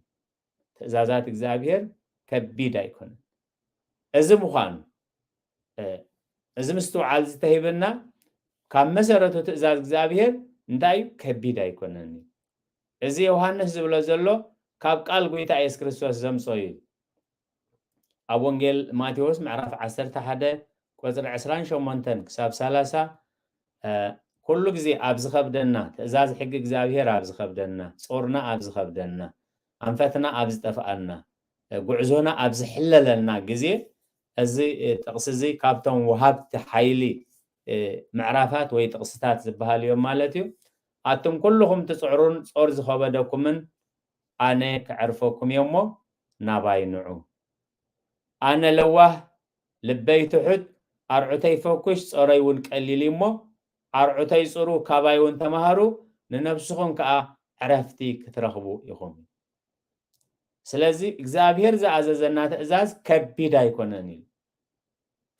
ትእዛዛት እግዚኣብሔር ከቢድ ኣይኮነን። እዚ ምዃኑ፣ እ፣ እዚ ምስትውዓል ዝተሂበና ካብ መሰረቱ ትእዛዝ እግዚኣብሔር እንታይ እዩ? ከቢድ ኣይኮነን እዩ። እዚ ዮሃንስ ዝብሎ ዘሎ ካብ ቃል ጐይታ የሱስ ክርስቶስ ዘምጾ እዩ። ኣብ ወንጌል ማቴዎስ ምዕራፍ ዓሰርተ ሓደ ቁጽሪ ዕስራን ሸሞንተን ክሳብ ሰላሳ፣ እ፣ ኩሉ ግዜ ኣብ ዝኸብደና፣ ትእዛዝ ሕጊ እግዚኣብሔር ኣብ ዝኸብደና፣ ጾርና ኣብ ዝኸብደና፣ ኣንፈትና ኣብ ዝጠፍኣና፣ እ፣ ጉዕዞና ኣብ ዝሕለለልና ግዜ እዚ ጥቕሲ እዚ ካብቶም ወሃብቲ ሓይሊ ምዕራፋት ወይ ጥቕስታት ዝበሃል እዮም ማለት እዩ። ኣቱም ኩልኹም ትጽዕሩን ጾር ዝኸበደኩምን ኣነ ክዕርፈኩም እየ እሞ ናባይ ንዑ። ኣነ ለዋህ ልበይ ትሑት ኣርዑተይ ፈኩሽ ጾረይ እውን ቀሊል እዩ እሞ ኣርዑተይ ጽሩ ካባይ እውን ተማሃሩ ንነብስኹም ከኣ ዕረፍቲ ክትረኽቡ ኢኹም። ስለዚ እግዚኣብሔር ዝኣዘዘና ትእዛዝ ከቢድ ኣይኮነን እዩ።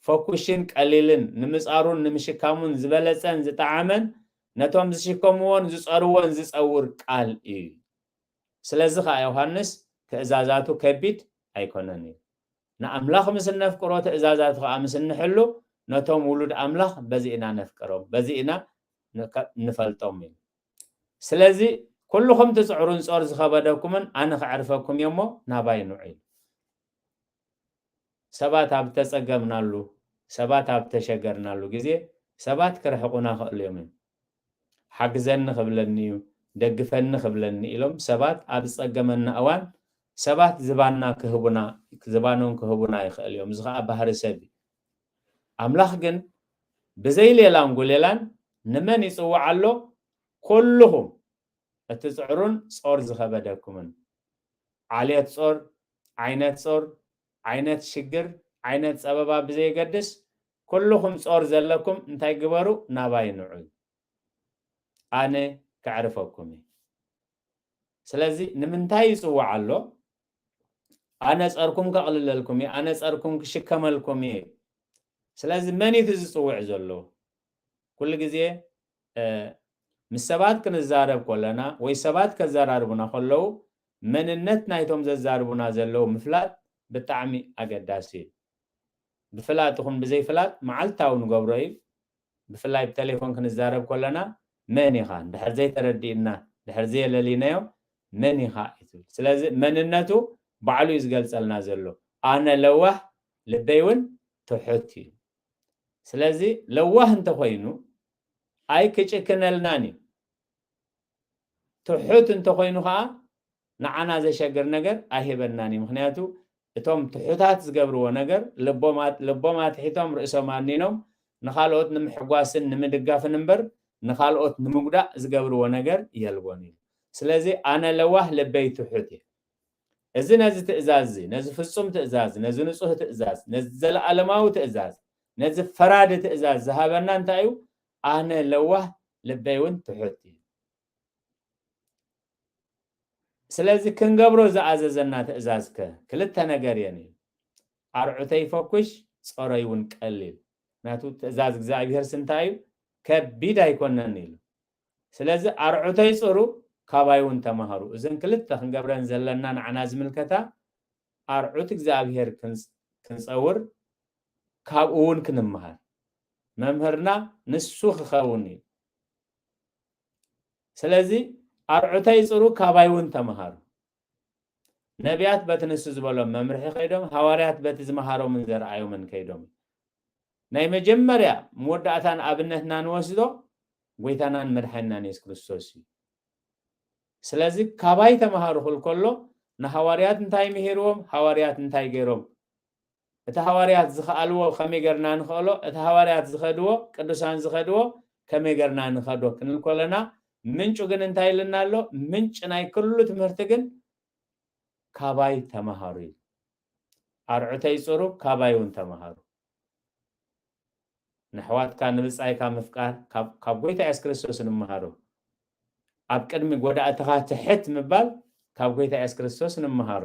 ፈኩሽን ቀሊልን ንምጻሩን ንምሽካሙን ዝበለጸን ዝጠዓመን ነቶም ዝሽከምዎን ዝጸርዎን ዝጸውር ቃል እዩ። ስለዚ ከኣ ዮሃንስ ትእዛዛቱ ከቢድ ኣይኮነን እዩ። ንኣምላኽ ምስ እነፍቅሮ ትእዛዛቱ ከኣ ምስ እንሕሉ ነቶም ውሉድ ኣምላኽ በዚ ኢና ነፍቅሮም፣ በዚ ኢና ንፈልጦም እዩ። ስለዚ ኩልኹም ትጽዕሩን ጾር ዝኸበደኩምን ኣነ ክዕርፈኩም እየ እሞ ናባይ ንዑ ኢሉ። ሰባት ኣብ ተጸገምናሉ፣ ሰባት ኣብ ተሸገርናሉ ግዜ ሰባት ክርሕቑና ክእሉ እዮም። ሓግዘኒ ክብለኒ እዩ፣ ደግፈኒ ክብለኒ ኢሎም ሰባት ኣብ ዝጸገመና እዋን ሰባት ዝባና ክህቡና ዝባኖም ክህቡና ይኽእል እዮም። እዚ ከዓ ባህሪ ሰብ እዩ። ኣምላኽ ግን ብዘይ ሌላን ጉሌላን ንመን ይጽውዕ ኣሎ? ኩልኹም እትጽዕሩን ጾር ዝኸበደኩምን ዓሌት ጾር፣ ዓይነት ጾር፣ ዓይነት ሽግር፣ ዓይነት ጸበባ ብዘየገድስ ኩልኹም ጾር ዘለኩም እንታይ ግበሩ? ናባይ ንዑ፣ ኣነ ከዕርፈኩም እየ። ስለዚ ንምንታይ ይጽዋዕ ኣሎ? ኣነ ጸርኩም ከቕልለልኩም እየ፣ ኣነ ጸርኩም ክሽከመልኩም እየ። ስለዚ መን እዩ ዝጽውዕ ዘሎ? ኩሉ ግዜ ምስ ሰባት ክንዛረብ ከለና ወይ ሰባት ከዘራርቡና ከለዉ መንነት ናይቶም ዘዛርቡና ዘለዉ ምፍላጥ ብጣዕሚ ኣገዳሲ እዩ። ብፍላጥ ይኹን ብዘይፍላጥ መዓልታዊ ንገብሮ እዩ። ብፍላይ ብቴሌፎን ክንዛረብ ከለና መን ኢኻ እንድሕር ዘይተረዲእና እንድሕር ዘየለሊናዮ መን ኢኻ እዩ ትብል። ስለዚ መንነቱ ባዕሉ እዩ ዝገልጸልና ዘሎ። ኣነ ለዋህ ልበይ እውን ትሑት እዩ። ስለዚ ለዋህ እንተኾይኑ ኣይክጭክነልናን እዩ። ትሑት እንተኾይኑ ከዓ ንዓና ዘሸግር ነገር ኣይህበናን እዩ። ምክንያቱ እቶም ትሑታት ዝገብርዎ ነገር ልቦም ኣትሒቶም ርእሶም ኣኒኖም ንኻልኦት ንምሕጓስን ንምድጋፍን እምበር ንኻልኦት ንምጉዳእ ዝገብርዎ ነገር የልቦን እዩ። ስለዚ ኣነ ለዋህ ልበይ ትሑት እየ። እዚ ነዚ ትእዛዝ እዚ ነዚ ፍጹም ትእዛዝ ነዚ ንጹህ ትእዛዝ ነዚ ዘለኣለማዊ ትእዛዝ ነዚ ፈራዲ ትእዛዝ ዝሃበና እንታይ እዩ? ኣነ ለዋህ ልበይ እውን ትሑት እዩ። ስለዚ ክንገብሮ ዝኣዘዘና ትእዛዝከ ክልተ ነገር እየን እዩ። ኣርዑተይ ፈኩሽ ጾረይ እውን ቀሊል። ናቱ ትእዛዝ እግዚኣብሔር ስንታይ እዩ? ከቢድ ኣይኮነን ኢሉ። ስለዚ ኣርዑተይ ጽሩ ካባይ እውን ተማሃሩ። እዘን ክልተ ክንገብረን ዘለና ንዓና ዝምልከታ ኣርዑት እግዚኣብሔር ክንጸውር ካብኡ እውን ክንምሃር መምህርና ንሱ ክኸውን እዩ። ስለዚ ኣርዑተይ ጽሩ ካባይ እውን ተምሃሩ። ነቢያት በቲ ንሱ ዝበሎም መምርሒ ከይዶም፣ ሃዋርያት በቲ ዝመሃሮምን ዘርኣዮምን ከይዶም። ናይ መጀመርያ መወዳእታን ኣብነትና ንወስዶ ጎይታናን መድሓኒናን የሱስ ክርስቶስ እዩ። ስለዚ ካባይ ተምሃሩ ክብል ከሎ ንሃዋርያት እንታይ ምሂርዎም፣ ሃዋርያት እንታይ ገይሮም፣ እቲ ሃዋርያት ዝኸኣልዎ ከመይ ገርና ንኽእሎ፣ እቲ ሃዋርያት ዝኸድዎ፣ ቅዱሳን ዝኸድዎ ከመይ ገርና ንኸዶ ክንብል ከለና ምንጩ ግን እንታይ ኢልና ኣሎ? ምንጭ ናይ ኩሉ ትምህርቲ ግን ካባይ ተምሃሩ እዩ። ኣርዑተይ ጽሩ ካባይ እውን ተምሃሩ። ንኣሕዋትካ ንብጻይካ ምፍቃር ካብ ጎይታ የሱስ ክርስቶስ ንምሃሮ። ኣብ ቅድሚ ጎዳእትኻ ትሕት ምባል ካብ ጎይታ የሱስ ክርስቶስ ንምሃሮ።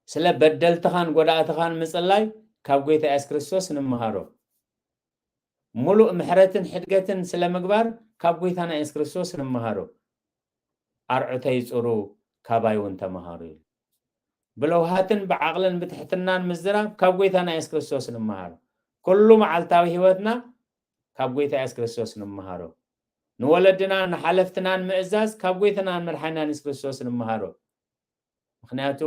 ስለ በደልትኻን ጎዳእትኻን ምጽላይ ካብ ጎይታ የሱስ ክርስቶስ ንምሃሮ። ሙሉእ ምሕረትን ሕድገትን ስለ ምግባር ካብ ጎይታና የሱስ ክርስቶስ ንምሃሮ። ኣርዑተይ ጽሩ ካባይ እውን ተምሃሩ እዩ። ብለውሃትን ብዓቕልን ብትሕትናን ምዝራብ ካብ ጎይታና የሱስ ክርስቶስ ንምሃሮ። ኩሉ መዓልታዊ ህይወትና ካብ ጎይታ የሱስ ክርስቶስ ንምሃሮ። ንወለድና ንሓለፍትናን ምእዛዝ ካብ ጎይታናን መድሓኒናን የሱስ ክርስቶስ ንምሃሮ። ምክንያቱ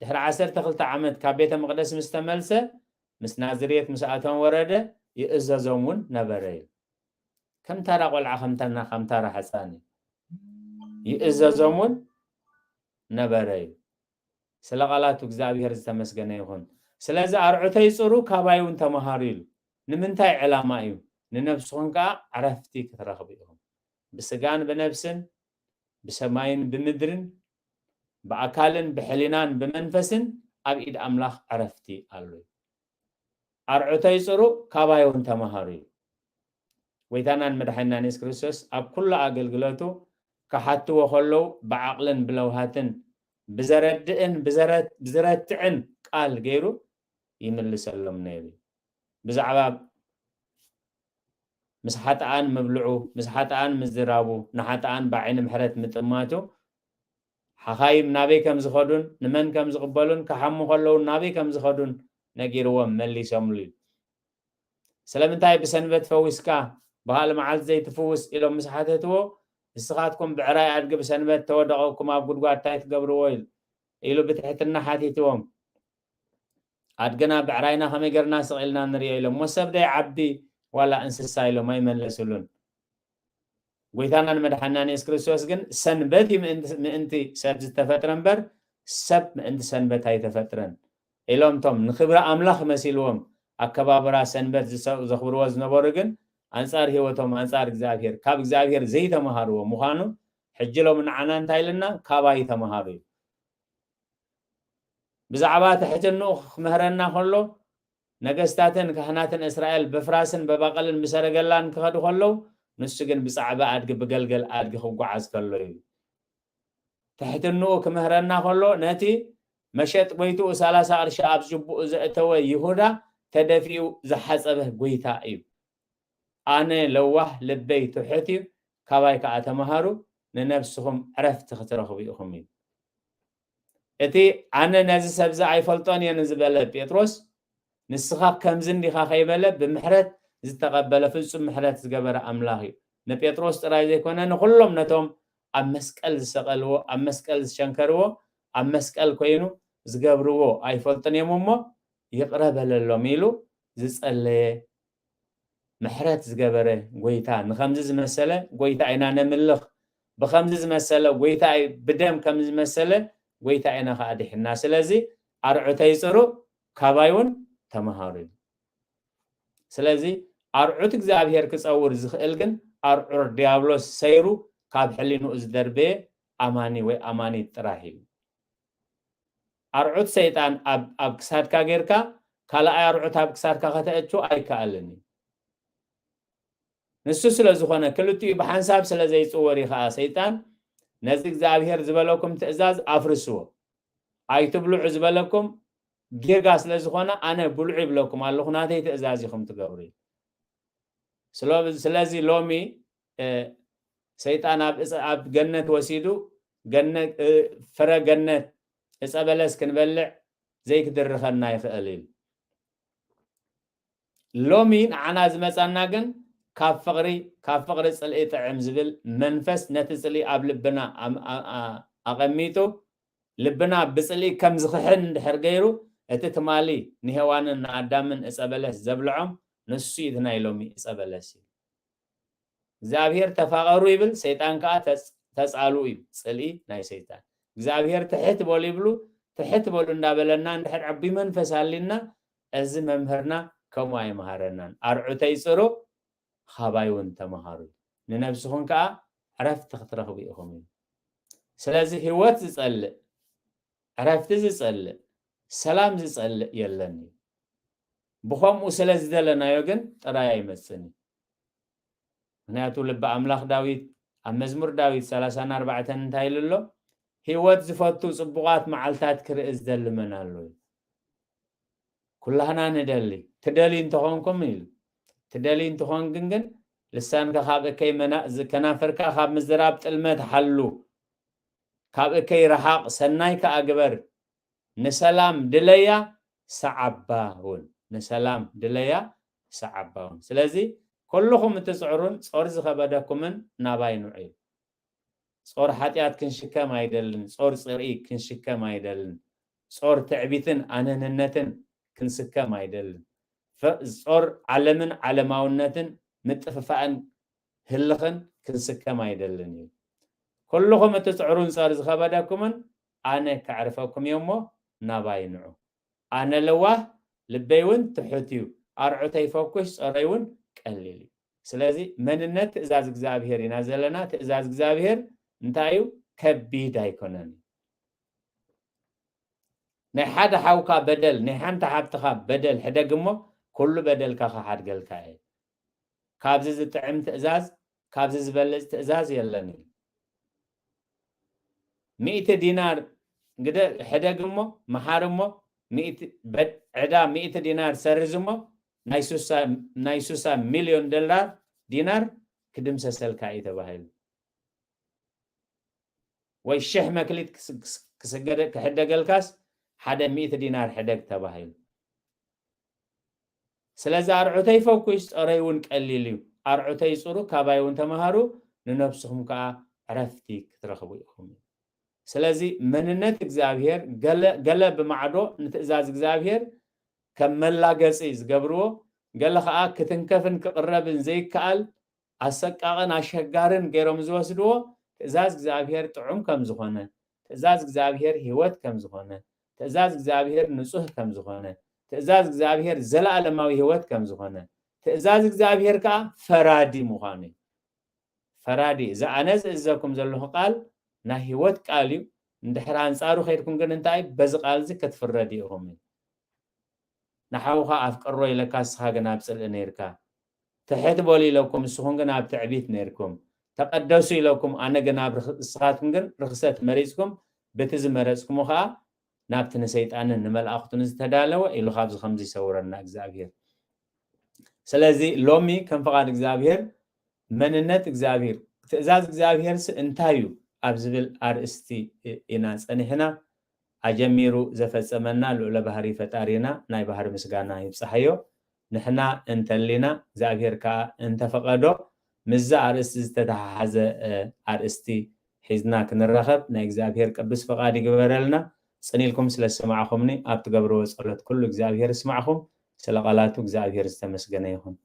ድሕሪ ዓሰርተ ክልተ ዓመት ካብ ቤተ መቕደስ ምስ ተመልሰ ምስ ናዝሬት ምስ ኣቶም ወረደ ይእዘዞም እውን ነበረ እዩ። ከም ታራ ቆልዓ ከም ታራ ሕፃን እዩ። ይእዘዞም እውን ነበረ እዩ። ስለ ቃላቱ እግዚኣብሔር ዝተመስገነ ይኹን። ስለዚ ኣርዑተይ ጽሩ፣ ካባይ እውን ተመሃሩ ኢሉ። ንምንታይ ዕላማ እዩ? ንነብስኹም ከኣ ዕረፍቲ ክትረኽቡ ኢኹም። ብስጋን ብነብስን፣ ብሰማይን ብምድርን፣ ብኣካልን ብሕሊናን ብመንፈስን ኣብ ኢድ ኣምላኽ ዕረፍቲ ኣሎ እዩ። ኣርዑተይ ጽሩ፣ ካባይ እውን ተመሃሩ እዩ። ጎይታናን መድሓኒናን የሱስ ክርስቶስ ኣብ ኩሉ ኣገልግሎቱ ክሓትዎ ከለዉ ብዓቕልን ብለውሃትን ብዘረድእን ብዘረ-፣ ብዝረትዕን ቃል ገይሩ ይምልሰሎም ነይሩ እዩ። ብዛዕባ ምስ ሓጥኣን ምብልዑ፣ ምስ ሓጥኣን ምዝራቡ፣ ንሓጥኣን ብዓይኒ ምሕረት ምጥማቱ፣ ሓኻይም ናበይ ከም ዝኸዱን ንመን ከም ዝቕበሉን፣ ክሓሙ ከለዉ ናበይ ከም ዝኸዱን ነጊርዎም መሊሶምሉ እዩ። ስለምንታይ ብሰንበት ፈዊስካ ብኻልእ መዓልቲ ዘይትፍውስ ኢሎም ምስ ሓተትዎ፣ ንስኻትኩም ብዕራይ ኣድጊ ብሰንበት ተወደቐኩም ኣብ ጉድጓድ እንታይ ትገብርዎ ኢሉ፣ ኢሉ ብትሕትና ሓቲትዎም። ኣድግና ብዕራይና ከመይ ገርና ስቕ ኢልና ንሪኦ ኢሎም። እሞ ሰብ ዶ ይዓቢ ዋላ እንስሳ ኢሎም ኣይመለስሉን። ጎይታናን መድሓናን የሱስ ክርስቶስ ግን ሰንበት እዩ ምእንቲ፣ ምእንቲ ሰብ ዝተፈጥረ እምበር ሰብ ምእንቲ ሰንበት ኣይተፈጥረን ኢሎም እቶም ንክብሪ ኣምላኽ መሲልዎም ኣከባብራ ሰንበት ዝሰ-፣ ዘኽብርዎ ዝነበሩ ግን ኣንጻር ህይወቶም ኣንጻር እግዚኣብሔር ካብ እግዚኣብሔር ዘይተምሃርዎ ምዃኑ ሕጂ ሎም ንዓና እንታይ ኢልና ካባይ ተምሃሩ እዩ። ብዛዕባ ትሕትንኡ ክምህረና ከሎ ነገስታትን ካህናትን እስራኤል ብፍራስን ብባቐልን ብሰረገላን ክኸዱ ከለዉ ንሱ ግን ብጻዕቢ ኣድጊ ብገልገል ኣድጊ ክጓዓዝ ከሎ እዩ። ትሕትንኡ ክምህረና ከሎ ነቲ መሸጥ ጎይትኡ ሰላሳ ቅርሺ ኣብ ጅቡኡ ዘእተወ ይሁዳ ተደፊኡ ዝሓጸበ ጎይታ እዩ። ኣነ ለዋህ ልበይ ትሑት እዩ፣ ካባይ ከኣ ተምሃሩ ንነብስኹም ዕረፍቲ ክትረኽቡ ኢኹም እዩ። እቲ ኣነ ነዚ ሰብዚ ኣይፈልጦን እየ ንዝበለ ጴጥሮስ ንስኻ ከምዚ እንዲኻ ከይበለ ብምሕረት ዝተቐበለ ፍጹም ምሕረት ዝገበረ ኣምላኽ እዩ። ንጴጥሮስ ጥራይ ዘይኮነ ንኹሎም ነቶም ኣብ መስቀል ዝሰቐልዎ ኣብ መስቀል ዝሸንከርዎ ኣብ መስቀል ኮይኑ ዝገብርዎ ኣይፈልጡን እዮም እሞ ይቕረ በለሎም ኢሉ ዝጸለየ ምሕረት ዝገበረ ጎይታ ንኸምዚ ዝመሰለ ጎይታ ኢና ነምልኽ። ብኸምዚ ዝመሰለ ጎይታ እዩ፣ ብደም ከምዚ ዝመሰለ ጎይታ ኢና ከኣ ድሒንና። ስለዚ ኣርዑተይ ጽሩ ካባይ እውን ተምሃሩ እዩ። ስለዚ ኣርዑት እግዚኣብሔር ክጸውር ዝኽእል ግን ኣርዑር ዲያብሎስ ሰይሩ ካብ ሕሊንኡ ዝደርበየ ኣማኒ ወይ ኣማኒት ጥራሕ እዩ። ኣርዑት ሰይጣን ኣብ፣ ኣብ ክሳድካ ጌርካ ካልኣይ ኣርዑት ኣብ ክሳድካ ከተእቱ ኣይከኣልን እዩ። ንሱ ስለ ዝኾነ ክልቲኡ ብሓንሳብ ስለ ዘይጽወር እዩ ኸኣ ሰይጣን ነዚ እግዚኣብሔር ዝበለኩም ትእዛዝ ኣፍርስዎ። ኣይትብልዑ ዝበለኩም ጌጋ ስለ ዝኾነ ኣነ ብልዑ ይብለኩም ኣለኹ፣ ናተይ ትእዛዝ ኢኹም ትገብሩ እዩ። ስለ-፣ ስለዚ ሎሚ፣ እ፣ ሰይጣን ኣብ እፀ-፣ ኣብ ገነት ወሲዱ ገነት፣ እ፣ ፍረ ገነት እፀ በለስ ክንበልዕ ዘይክድርኸና ይኽእል እዩ። ሎሚ ንዓና ዝመጻና ግን ካብ ፍቕሪ፣ ካብ ፍቕሪ ጽልኢ ጥዕም ዝብል መንፈስ ነቲ ጽልኢ ኣብ ልብና ኣም-፣ ኣ-፣ ኣ-፣ ኣቐሚጡ ልብና ብጽልኢ ከም ዝኽሕን እንድሕር ገይሩ፣ እቲ ትማሊ ንሄዋንን ንኣዳምን እጸ በለስ ዘብልዖም ንሱ እዩ፣ እቲ ናይ ሎሚ እጸ በለስ እዩ። እግዚኣብሔር ተፋቐሩ ይብል፣ ሰይጣን ከኣ ተጽ-፣ ተጻልኡ እዩ፣ ጽልኢ ናይ ሰይጣን። እግዚኣብሔር ትሕት በሉ ይብሉ፣ ትሕት በሉ እንዳበለና እንድሕር ዕቡይ መንፈስ ኣሊና፣ እዚ መምህርና ከምኡ ኣይምሃረናን። ኣርዑተይ ጽሩ፣ ኻባይ እውን ተምሃሩ፣ ንነብስኹም ከኣ ዕረፍቲ ክትረኽቡ ኢኹም እዩ። ስለዚ ህይወት ዝጸልእ፣ ዕረፍቲ ዝጸልእ፣ ሰላም ዝጸልእ የለን እዩ። ብኸምኡ ስለ ዝደለናዮ ግን ጥራይ ኣይመጽእን እዩ። ምኽንያቱ ልቢ ኣምላኽ ዳዊት ኣብ መዝሙር ዳዊት ሰላሳን ኣርባዕተን እንታይ ኢሉ ኣሎ? ህይወት ዝፈቱ ጽቡቓት መዓልታት ክርኢ ዝደሊ መን ኣሎ? ኩላህና ንደሊ። ትደልዩ እንተኾንኩም ኢሉ። ትደልዩ እንተኾንክን ግን ልሳንካ ካብ እከይ መና-፣ ዝ-፣ ከናፍርካ ካብ ምዝራብ ጥልመት ሓሉ። ካብ እከይ ረሓቕ፣ ሰናይ ከኣ ግበር። ንሰላም ድለያ ሰዓባ እውን። ንሰላም ድለያ ሰዓባ እውን። ስለዚ ኩልኹም እትጽዕሩን ጾር ዝኸበደኩምን ናባይ ንዑ እዩ። ጾር ሓጢኣት ክንሽከም ኣይደልን። ጾር ጽርኢ ክንሽከም ኣይደልን። ጾር ትዕቢትን ኣነንነትን ክንስከም ኣይደልን። ፈ-፣ ጾር ዓለምን ዓለማውነትን ምጥፍፋእን ህልኽን ክንስከም ኣይደልን እዩ። ኩልኹም እትጽዕሩን ጾር ዝኸበደኩምን ኣነ ከዕርፈኩም እየ እሞ ናባይ ንዑ። ኣነ ለዋህ፣ ልበይ እውን ትሑት እዩ፣ ኣርዑተይ ፈኩሽ፣ ጸረይ እውን ቀሊል እዩ። ስለዚ መንነት ትእዛዝ እግዚኣብሔር ኢና ዘለና። ትእዛዝ እግዚኣብሔር እንታይ እዩ? ከቢድ ኣይኮነን። ናይ ሓደ ሓውካ በደል፣ ናይ ሓንቲ ሓብትኻ በደል ሕደግ እሞ፣ ኩሉ በደልካ ክሓድገልካ እየ። ካብዚ ዝጥዕም ትእዛዝ፣ ካብዚ ዝበልጽ ትእዛዝ የለን እዩ። ሚእቲ ዲናር ግደ ሕደግ እሞ፣ መሓር እሞ፣ ሚእቲ በድ-፣ ዕዳ ሚእቲ ዲናር ሰርዝ እሞ፣ ናይ ሱሳ፣ ናይ ሱሳ ሚልዮን ዶላር፣ ዲናር ክድምሰሰልካ እዩ ተባሂሉ። ወይ ሽሕ መክሊት ክስ-፣ ክስ-፣ ክስገደ-፣ ክሕደገልካስ ሓደ ሚእቲ ዲናር ሕደግ ተባሂሉ። ስለዚ ኣርዑተይ ፈኩሽ፣ ጸረይ እውን ቀሊል እዩ። ኣርዑተይ ጽሩ፣ ካባይ እውን ተምሃሩ፣ ንነብስኹም ከኣ ዕረፍቲ ክትረኽቡ ኢኹም። ስለዚ መንነት እግዚኣብሔር ገለ፣ ገለ ብማዕዶ ንትእዛዝ እግዚኣብሔር ከም መላገጺ ዝገብርዎ፣ ገለ ከኣ ክትንከፍን ክቕረብን ዘይከኣል ኣሰቃቕን ኣሸጋርን ገይሮም ዝወስድዎ፣ ትእዛዝ እግዚኣብሔር ጥዑም ከም ዝኾነ፣ ትእዛዝ እግዚኣብሔር ህይወት ከም ዝኾነ፣ ትእዛዝ እግዚኣብሔር ንጹህ ከም ዝኾነ፣ ትእዛዝ እግዚኣብሔር ዘለኣለማዊ ህይወት ከም ዝኾነ፣ ትእዛዝ እግዚኣብሔር ከኣ ፈራዲ ምዃኑ እዩ። ፈራዲ፣ እዚ ኣነ ዝእዘኩም ዘለኹ ቃል ናይ ህይወት ቃል እዩ። እንድሕር ኣንጻሩ ከይድኩም ግን እንታይ፣ በዚ ቃል እዚ ክትፍረዱ ኢኹም እዩ። ንሓውኻ ኣፍቅሮ ኢለካ፣ ንስኻ ግን ኣብ ጽልኢ ነይርካ። ትሕት በሉ ኢለኩም፣ ንስኹም ግን ኣብ ትዕቢት ነይርኩም። ተቐደሱ ኢለኩም፣ ኣነ ግን ኣብ ርኽ-፣ ንስኻትኩም ግን ርኽሰት መሪጽኩም፣ በቲ ዝመረጽኩሞ ኸኣ ናብቲ ንሰይጣንን ንመላእኽቱን ዝተዳለወ ኢሉ ካብዚ ከምዚ ይሰውረና እግዚኣብሔር። ስለዚ ሎሚ ከም ፍቓድ እግዚኣብሔር፣ መንነት እግዚኣብሔር፣ ትእዛዝ እግዚኣብሔርስ እንታይ እዩ ኣብ ዝብል ኣርእስቲ እ-፣ ኢና ጸኒሕና። ኣጀሚሩ ዘፈጸመና ልዑለ ባህሪ ፈጣሪና ናይ ባህሪ ምስጋና ይብጽሓዮ። ንሕና እንተሊና እግዚኣብሔር ከኣ እንተፈቐዶ ምስዛ ኣርእስቲ ዝተተሓሓዘ እ፣ ኣርእስቲ ሒዝና ክንራኸብ ናይ እግዚኣብሔር ቅዱስ ፈቓድ ይግበረልና። ጽን ኢልኩም ስለ ዝሰማዕኹምኒ ኣብ ትገብርዎ ጸሎት ኩሉ እግዚኣብሔር ይስማዕኹም። ስለ ቃላቱ እግዚኣብሔር ዝተመስገነ ይኹን።